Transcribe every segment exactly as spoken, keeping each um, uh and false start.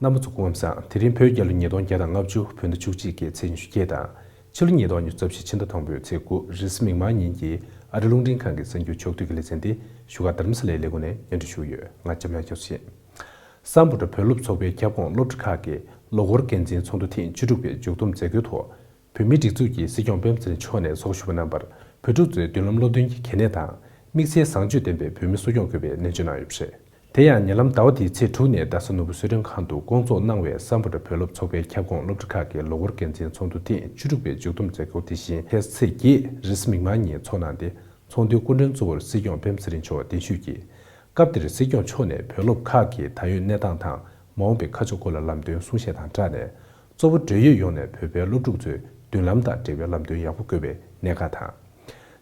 རྣམ་པ་ཚོ་སྐུ་ཁམས་བཟང་། དེ་རིང་བོད་རྒྱལ་ལོ་ཉིས་སྟོང་བརྒྱ་དང་ལྔ་བཅུ་བོད་ཟླ་བཅུ་གཅིག་གི་ཚེས་ཉི་ཤུ་བརྒྱད་དང་། ཕྱི་ལོ་ཉིས་སྟོང་ཉི་ཤུ་རྩ་བཞི་ཕྱི་ཟླ་དང་པོའི་ཚེས་དགུ་རེས་གཟའ་མིག་དམར་ཉིན་གྱི་ཨ་རི་རླུང་འཕྲིན་ཁང་གི་གསར་འགྱུར་ཕྱོགས་བསྡུས་ཀྱི་ལེ་ཚན་འདི་བཞུགས་སྒར་རྡ་རམ་ས་ལའི་ལས་ཁུངས་ནས་སྙན་སྒྲོན་ཞུ་གི་ཡོད། ང་འཇམ་དབྱངས་སྐྱབས་སུ་ཡིན། སམ་བྷོ་ཊ་བོད་སློབ་ཚོགས་པའི་ཁྱབ་ཁོངས་སློབ་གྲྭ་ཁག་གི་ལོ་འཁོར་འགན་འཛིན་ཚོགས་འདུ་ཐེངས་བཅུ་དྲུག་པའི་མཇུག་བསྡོམས་མཛད་སྒོའི་ཐོག་བོད་མིའི་སྒྲིག་འཛུགས་ཀྱི་སྲིད་སྐྱོང་སྤེན་པ་ཚེ་རིང་མཆོག་ནས་ཚོགས་ཞུགས་པ་གནང་བར། བོད་ཕྲུག་ཚོའི་མདུན་ལམ་སློབ་སྟོན་གྱི་གལ་གནད་དང་། དམིགས་བསལ་བཟང་སྤྱོད་ལྡན་པའི་བོད་མི་གསོ་སྐྱོང་དགོས་པའི་ནན་བརྗོད་གནང་ཡོད་པ་རེད། དེ་ཡང་ཉེ་ལམ་ཟླ་བ་འདིའི་ཚེས་དྲུག་ནས་རྡ་ས་ནོར་བུ་གསོལ་མགྲོན་ཁང་དུ་བསྐོང་ཚོགས་གནང་བའི་སམ་བྷོ་ཊ་བོད་སློབ་ཚོགས་པའི་ཁྱབ་ཁོངས་སློབ་གྲྭ་ཁག་གི་ལོ་འཁོར་འགན་འཛིན་ཚོགས་འདུ་ཐེངས་བཅུ་དྲུག་པའི་མཇུག་བསྡོམས་མཛད་སྒོ་དེ་བཞིན་ཕྱི་ཚེས་བརྒྱད་རེས་གཟའ་མིག་དམར་ཉིན་ཚོགས་གནང་སྟེ། ཚོགས་འདུའི་སྐུ་མགྲོན་གཙོ་བོར་སྲིད་སྐྱོང་སྤེན་པ་ཚེ་རིང་མཆོག་གདན་ཞུས་ཀྱིས། སྐབས་དེར་སྲིད་སྐྱོང་མཆོག་ནས་བོད་སློབ་ཁག་གི་ད་ཡོད་གནས་སྟངས་དང་། མ་འོངས་པའི་ཁ་ཕྱོགས་སྐོར་ལ་ལམ་སྟོན་གསུང་བཤད་དང་སྦྲགས་ནས། གཙོ་བོ་འབྲེལ་ཡོད་ཡོངས་ནས་བོད་པའི་སློབ་ཕྲུག་ཚོའི་མདུན་ལམ་དང་འབྲེལ་བའི་ལམ་སྟོན་ཡག་པོ་དགོས་པའི་གནད་འགག་དང་།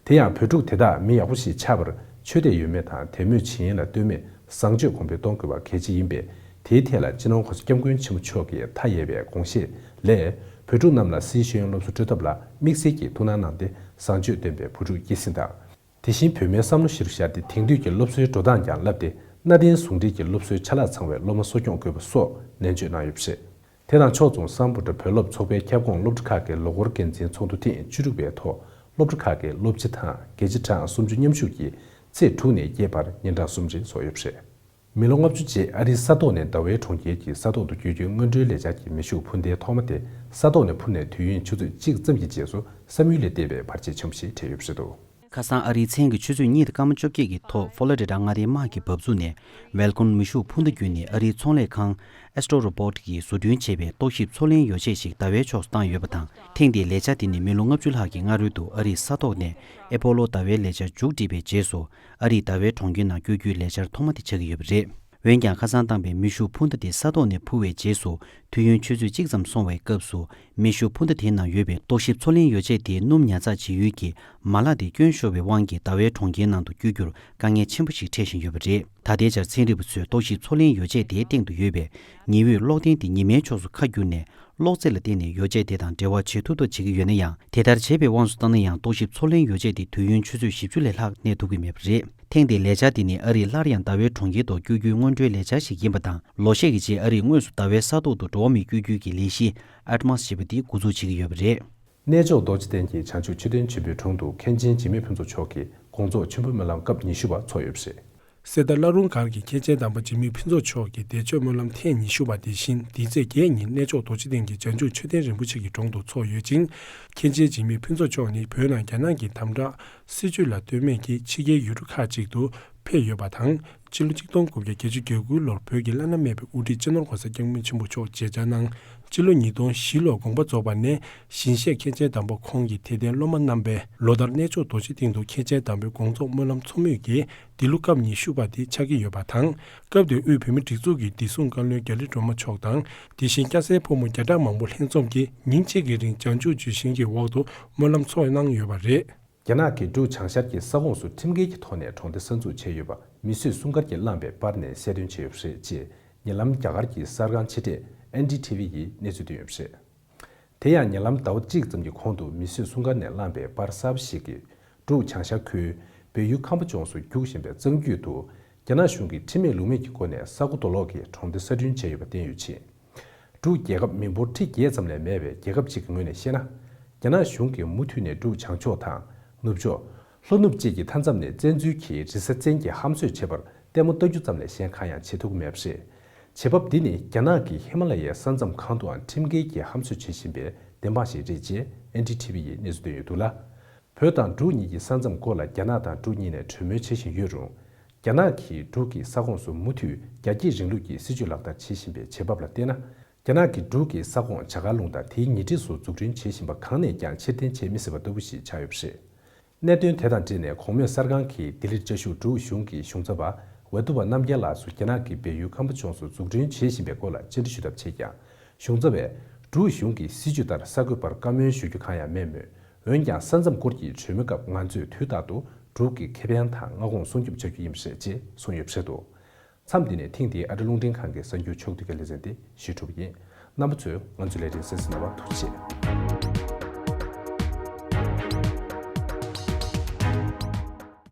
དེ་ཡང་བོད་ཕྲུག་དེ་དག་མི་ཡག་པོ་ཞིག་ཆགས་པར་ཆོས་དད་ཡོད་མེད་དང་དད་མོས་བྱེད་ཡུན་ལ་ལྟོས་མེད་བཟང་སྤྱོད་གོང་འཕེལ་གཏོང་དགོས་པ་གལ་ཆེ་ཡིན་པས། དེའི་ཐད་ལ་སྤྱི་ནོར་༸གོང་ས་༸སྐྱབས་མགོན་ཆེན་པོ་མཆོག་གི་མཐའ་ཡས་པའི་དགོངས་བཞེད་ལས། བོད་ཕྲུག་རྣམས་ལ་སཱི་ཤེས་ཡོན་སློབ་གསོ་སྤྲོད་ཐབས་ལ་དམིགས་བསལ་གྱིས་ཐུགས་སྣང་གནང་སྟེ། བཟང་སྤྱོད་ལྡན་པའི་བུ་ཕྲུག་སྐྱེད་སྲིང་དང་། དེ་བཞིན་བོད་མིའི་བསམ་བློ་གཞིར་བཞག་སྟེ། དེང་དུས་ཀྱི་སློབ་གསོའི་འགྲོ་སྟངས་ཀྱང་བསླབས་ཏེ། གནའ་དེང་ཟུང་འབྲེལ་གྱི་སློབ་གསོའི་ཆ་ལག་ཚང་བའི་སློབ་མ་གསོ་སྐྱོང་དགོས་པ་སོགས་ནན་བརྗོད་གནང་ཡོད་པ་རེད། དེ་དང་ཕྱོགས་མཚུངས་སམ་བྷོ་ཊ་བོད་སློབ་ཚོགས་པའི་ཁྱབ་ཁོངས་སློབ་གྲྭ་ཁག་གི་ལོ་འཁོར་འགན་འཛིན་ཚོགས་འདུ་ཐེངས་བཅུ་དྲུག་པའི་ཐོག་སློབ་གྲྭ་ཁག་གི་སློབ་སྤྱི་དང་དགེ་ཆེ་གྲངས་སུམ་ཅུ་མཉམ་ཞུགས་ཀྱིས་ཚེས་དྲུག་ནས་བརྒྱད་བར་ཉིན་གྲངས་གསུམ་རིང་ཚོགས་ཡོད་པ་རེད། མི་ལོ་ལྔ་བཅུ་རྗེས་ཨ་རིའི་ས་ཐོག་ནས་ཟླ་བའི་གྲོང་ཁྱེར་གྱི་ས་ཐོག་ཏུ་བསྐྱོད་རྒྱུའི་སྔོན་འགྲོའི་ལས་འཆར་གྱི་མེ་ཤུགས་འཕུར་མདེལ་ཐོག་མ་དེ་ས་ཐོག་ནས་འཕུར་ནས་དུས་ཡུན་ཆུ་ཚོད་གཅིག་ཙམ་གྱི་རྗེས་སུ་བསམ་ཡུལ་ལས་འདས་པའི་བར་ཆད་ཆེན་པོ་ཞིག་འཕྲད་ཡོད་པ་རེད་འདུག་ཁ་སང་ཨ་རིའི་མཚན་གྱི་ཆུ་ཚོད་གཉིས་དང་སྐར་མ་བཅོ་བརྒྱད་ཀྱི་ཐོག་ཧྥོ་ལོ་རི་ཌ་མངའ་སྡེའི་དམག་གི་འབབ་ཚུགས་ནས་ཝེལ་ཀོན་མེ་ཤུགས་འཕུར་མདའ་བརྒྱུད་ནས་ཨ་རིའི་ཚོང་ལས་ཁང་Astro Robot གིས་བཟོ་སྐྲུན་བྱས་པའི་རྟོག་ཞིབ་ཚོར་ལེན་ཡོ་བྱད་ཞིག་ཟླ་བའི་ཕྱོགས་སུ་བཏང་ཡོད་པ་དང་། ཐེངས་འདིའི་ལས་འཆར་དེ་ནི་མི་ལོ་ལྔ་བཅུ་ལྷག་གི་སྔ་རོལ་དུ་ཨ་རིའི་ས་ཐོག་ནས་ཨེ་པོ་ལོ་ཟླ་བའི་ལས་འཆར་མཇུག་བསྒྲིལ་བའི་རྗེས་སུ། ཨ་རིའི་ཟླ་བའི་གྲོང་ཁྱེར་ནང་བསྐྱོད་རྒྱུའི་ལས་འཆར་ཐོག་མ་དེ་ཆགས་ཀྱི་ཡོད་པ་རེད། འོན་ཀྱང་ཁ་སང་བཏང་པའི་མེ་ཤུགས་འཕུར་མདའ་དེ་ས་ཐོག་ནས་འཕུར་བའི་རྗེས་སུ། དུས་ཡུན་ཆུ་ཚོད་གཅིག་ཙམ་སོང་བའི་སྐབས་སུ། མེ་ཤུགས་འཕུར་མདའ་དེའི་ནང་ཡོད་པའི་རྟོག་ཞིབ་ཚོར་ལེན་ཡོ་བྱད་དེའི་སྣུམ་ཉར་ཚགས་བྱེད་ཡུལ་གྱི་མ་ལག་དེ་སྐྱོན་ཤོར་བའི་དབང་གིས་ཟླ་བའི་གྲོང་ཁྱེར་ནང་དུ་བསྐྱོད་རྒྱུར་དཀའ་ངལ་ཆེན་པོ་ཞིག་འཕྲད་བཞིན་ཡོད་པ་རེད། ད་ལྟའི་ཆར་ཚན་རིག་པ་ཚོས་རྟོག་ཞིབ་ཚོར་ལེན་ཡོ་བྱད་དེའི་སྟེང་དུ་ཡོད་པའི་ཉི་འོད་གློག་ལྡན་དེ་ཉི་མའི་ཕྱོགས་སུ་ཁ་བསྒྱུར་ནས། གློག་རྫས་ལ་བརྟེན་ནས་ཡོ་བྱད་དེ་དང་འབྲེལ་བ་བྱེད་ཐུབ་ཐབས་བྱེད་ཀྱི་ཡོད་ན་ཡང་། དེ་ལྟར་བྱས་པའི་དབང་དུ་བཏང་ན་ཡང་། རྟོག་ཞིབ་ཚོར་ལེན་ཡོ་བྱད་དེ་དུས་ཡུན་ཆུ་ཚོད་བཞི་བཅུ་ལས་ལྷག་གནས་ཐུབ་ཀྱི་མེད་པ་རེད། ཐེངས་འདིའི་ལས་འཆར་དེ་ནི་ཨ་རིས་སླར་ཡང་ཟླ་བའི་གྲོང་ཁྱེར་དུ་བསྐྱོད་རྒྱུའི་སྔོན་འགྲོའི་ལས་འཆར་ཞིག་ཡིན་པ་དང་། ལོ་ཤས་ཀྱི་རྗེས་ཨ་རིའི་དངོས་སུ་ཟླ་བའི་ས་ཐོག་ཏུ་འགྲོ་བ་མི་བསྐྱོད་རྒྱུའི་གི་ལས་གཞི་ཨེ་ཊ་མཱས་ཞེས་པ་འདི་འགོ་འཛུགས་བྱེད་ཀྱི་ཡོད་པ་རེད། གནས་མཆོག་རྡོ་རྗེ་གདན་གྱི་བྱང་ཆུབ་མཆོད་རྟེན་ཆེན་པོའི་དྲུང་དུ་མཁན་ཆེན་འཇིགས་མེད་ཕུན་ཚོགས་མཆོག་གི་དགོངས་རྫོགས་མཆོད་འབུལ་སྨོན་ལམ་སྐབས་ཉི་ཤུ་པ་ཚོགས་ཡོད་པ་རེད། གསེར་རྟ་བླ་རུང་སྒར་གྱི་མཁན་ཆེན་དམ་པ་འཇིགས་མེད་ཕུན་ཚོགས་མཆོག་གི་བདེ་མཆོད་སྨོན་ལམ་ཐེངས་ཉི་ཤུ་པ་དེ་བཞིན་འདི་ཚེས་བརྒྱད་ཉིན་གནས་མཆོག་རྡོ་རྗེ་གདན་གྱི་བྱང་ཆུབ་མཆོད་རྟེན་རིན་པོ་ཆེ་གི་དྲུང་དུ་ཚོགས་ཡོད་ཅིང་། མཁན་ཆེན་འཇིགས་མེད་ཕུན་ཚོགས་མཆོག་ནི་བོད་ནང་རྒྱ་ནག་གི་དམ་དྲག་སྲིད་བྱུས་ལ་ལྟོས་མེད་ཀྱིས་ཕྱི་རྒྱལ་ཡུལ་གྲུ་ཁག་ཅིག་ཏུ་ཕེབས་ཡོད་པ་དང་། སྤྱི་ལོ་ཆིག་སྟོང་དགུ་བརྒྱ་བརྒྱད་ཅུ་གྱ་དགུའི་ལོར་བོད་ཀྱི་བླ་ན་མེད་པའི་དབུ་ཁྲིད་སྤྱི་ནོར་༸གོང་ས་༸སྐྱབས་མགོན་ཆེན་པོ་མཆོག་མཇལ་བཅར་གནང་། སྤྱི་ལོ་ཉིས་སྟོང་བཞི་ལོར་དགོངས་པ་རྫོགས་པ་ནས་ཞིང་གཤེགས་མཁན་ཆེན་དམ་པ་ཁོང་གི་དད་ལྡན་སློབ་མ་རྣམ་པས་ལོ་ལྟར་གནས་མཆོག་རྡོ་རྗེ་གདན་དུ་མཁན་ཆེན་དམ་པའི་དགོངས་རྫོགས་སྨོན་ལམ་ཚོགས་མུས་ཀྱིས་འདི་ལོ་སྐབས་ཉི་ཤུ་པ་དེ་ཆགས་ཀྱི་ཡོད་པ་དང་། སྐབས་དེར་དབུས་བོད་མིའི་སྒྲིག་འཛུགས་ཀྱི་བདེ་སྲུང་བཀའ་བློན་རྒྱ་རི་སྒྲོལ་མ་མཆོག་དང་། དེ་བཞིན་སྐྱ་སེར་ཕོ་མོ་བརྒྱ་ཕྲག་མང་པོ་ལྷན་འཛོམས་ཀྱིས་ཉིན་གཅིག་གི་རིང་བྱང་ཆུབ་ལྗོན་ཤིང་གི་འོག་ཏུ་སྨོན་ལམ་ཚོགས་གནང་ཡོད་པ་རེད། རྒྱ་ནག་གིས་འབྲུག་བྱང་ཤར་གྱི་ས་ཁོངས་སུ་ཁྲིམས་འགལ་གྱི་ཐོག་ནས་གྲོང་སྡེ་གསར་འཛུགས་བྱས་ཡོད་པ་མི་གསོད་སྲུང་སྐར་གྱིས་བླངས་པའི་པར་ནས་གསལ་སྟོན་བྱས་ཡོད་པ་རེད་ཅེས་ཉེ་ལམ་རྒྱ་གར་གྱི་གསར་ཁང་ཕྱི་བསྒྲགས་ཨེན་ཌི་ཐི་ཝི་ཡིས་གནས་ཚུལ་བཏོན་ཡོད་པ་རེད། དེ་ཡང་ཉེ་ལམ་ཟླ་བ་གཅིག་ཙམ་གྱི་གོང་དུ་མི་གསོད་སྲུང་སྐར་ནས་བླངས་པའི་པར་གསར་པ་ཞིག་གིས། འབྲུག་བྱང་ཤར་ཁུལ་བལ་ཡུལ་ཁམས་པ་ལྗོངས་སུ་རྒྱུག་བཞིན་པའི་གཙང་རྒྱུད་དུ། རྒྱ་ནག་གཞུང་གིས་ཁྲིམས་མེད་ལུགས་མེད་ཀྱི་སྒོ་ནས་ས་སྒོ་རྡོ་སློག་གིས་གྲོང་སྡེ་གསར་སྐྲུན་བྱས་ཡོད་པ་བསྟན་ཡོད་ཅིང་། འབྲུག་རྒྱལ་ཁབ་མི་འབོར་ཁྲི་བརྒྱད་ཙམ་ལས་མེད་པའི་རྒྱལ་ཁབ་ཅིག་གི་ངོས་ནས་བཤད་ན། རྒྱ་ནག་གཞུང་གིས་མུ་མཐུད་ནས་འབྲུག་བྱང་ཕྱོགས་དང་། ནུབ་ཕྱོགས། ལྷོ་ནུབ་བཅས་ཀྱི་མཐའ་མཚམས་ནས་བཙན་འཛུལ་གྱིས་རི་ས་བཙན་གྱིས་ཧམ་བཟོས་བྱེད་པར་ལྟད་མོ་ལྟ་རྒྱུ་ཙམ་ལས་གཞན་གང་ཡང་བྱེད་ཐུབ་ཀྱི་མེད་པ་རེད། བྱེད་བབ་འདི་ནི་རྒྱ་ནག་གིས་ཧི་མ་ལ་ཡའི་ས་མཚམས་གང་དུའང་ཁྲིམས་འགལ་གྱིས་ཧམ་བཟོས་བྱེད་བཞིན་པའི་བདེན་དཔང་ཞིག་རེད་ཅེས་ཨེན་ཌི་ཐི་ཝི་ཡིས་གནས་ཚུལ་བཏོན་ཡོད་འདུག་ལ། བོད་དང་འབྲུག་གཉིས་ཀྱི་ས་མཚམས་སྐོར་ལ་རྒྱ་ནག་དང་འབྲུག་གཉིས་ནས་གྲོས་མོལ་བྱེད་བཞིན་ཡོད་རུང་། རྒྱ་ནག་གིས་འབྲུག་གི་ས་ཁོངས་སུ་མུ་མཐུད་རྒྱ་སྐྱེད་རིང་ལུགས་ཀྱི་སྲིད་བྱུས་ལག་བསྟར་བྱེད་བཞིན་པའི་བྱེད་བབ་ལ་བལྟས་ན། རྒྱ་ནག་གིས་འབྲུག་གི་ས་ཁོངས་བྱ་དཀར་ལུང་དང་དེའི་ཉེ་འཁྲིས་སུ་འཛུགས་སྐྲུན་བྱེད་བཞིན་པ་གང་ནས་ཀྱང་ཕྱིར་འཐེན་བྱེད་མི་སྲིད་པ་ལྟ་བུ་ཞིག་ཆགས་ཡོད་པ་རེད། གནད་དོན་དེ་དང་འབྲེལ་ནས་གོང་མས་གསར་ཁང་གིས་ལྡི་ལིར་བཅའ་བཞུགས་འབྲུག་གཞུང་གི་གཞུང་ཚབ་པ་ཝེ་ཏུ་བ་རྣམ་རྒྱལ་ལགས་སུ་རྒྱ་ནག་གིས་བལ་ཡུལ་ཁམས་པ་ལྗོངས་སུ་འཛུགས་སྐྲུན་བྱེད་བཞིན་པའི་སྐོར་ལ་བཅར་འདྲི་ཞུ་ཐབས་བྱས་ཀྱང་། གཞུང་ཚབ་པས་འབྲུག་གཞུང་གི་སྲིད་བྱུས་ལྟར་ས་བགོས་པར་བཀའ་མོལ་ཞུ་རྒྱུ་གང་ཡང་མེད་མོད། འོན་ཀྱང་ས་མཚམས་སྐོར་གྱི་གྲོས་མོལ་སྐབས་ང་ཚོས་དུས་རྟག་ཏུ་འབྲུག་གི་ཁེ་ཕན་དང་མངའ་ཁོངས་སྲུང་སྐྱོབ་བྱ་རྒྱུ་ཡིན་པ་རེད་ཅེས་གསུངས་ཡོད་པ་རེད་འདུག་མཚམས་འདི་ནས་ཐེངས་འདིའི་ཨ་རི་རླུང་འཕྲིན་ཁང་གི་གསར་འགྱུར་ཕྱོགས་བསྡུས་ཀྱི་ལེ་ཚན་འདི་ཞུས་གྲུབ་ཡིན། རྣམ་པ་ཚོས་ང་ཚོའི་ལས་རིམ་གསན་གཟིགས་གནང་བར་ཐུགས་རྗེ་ཆེ།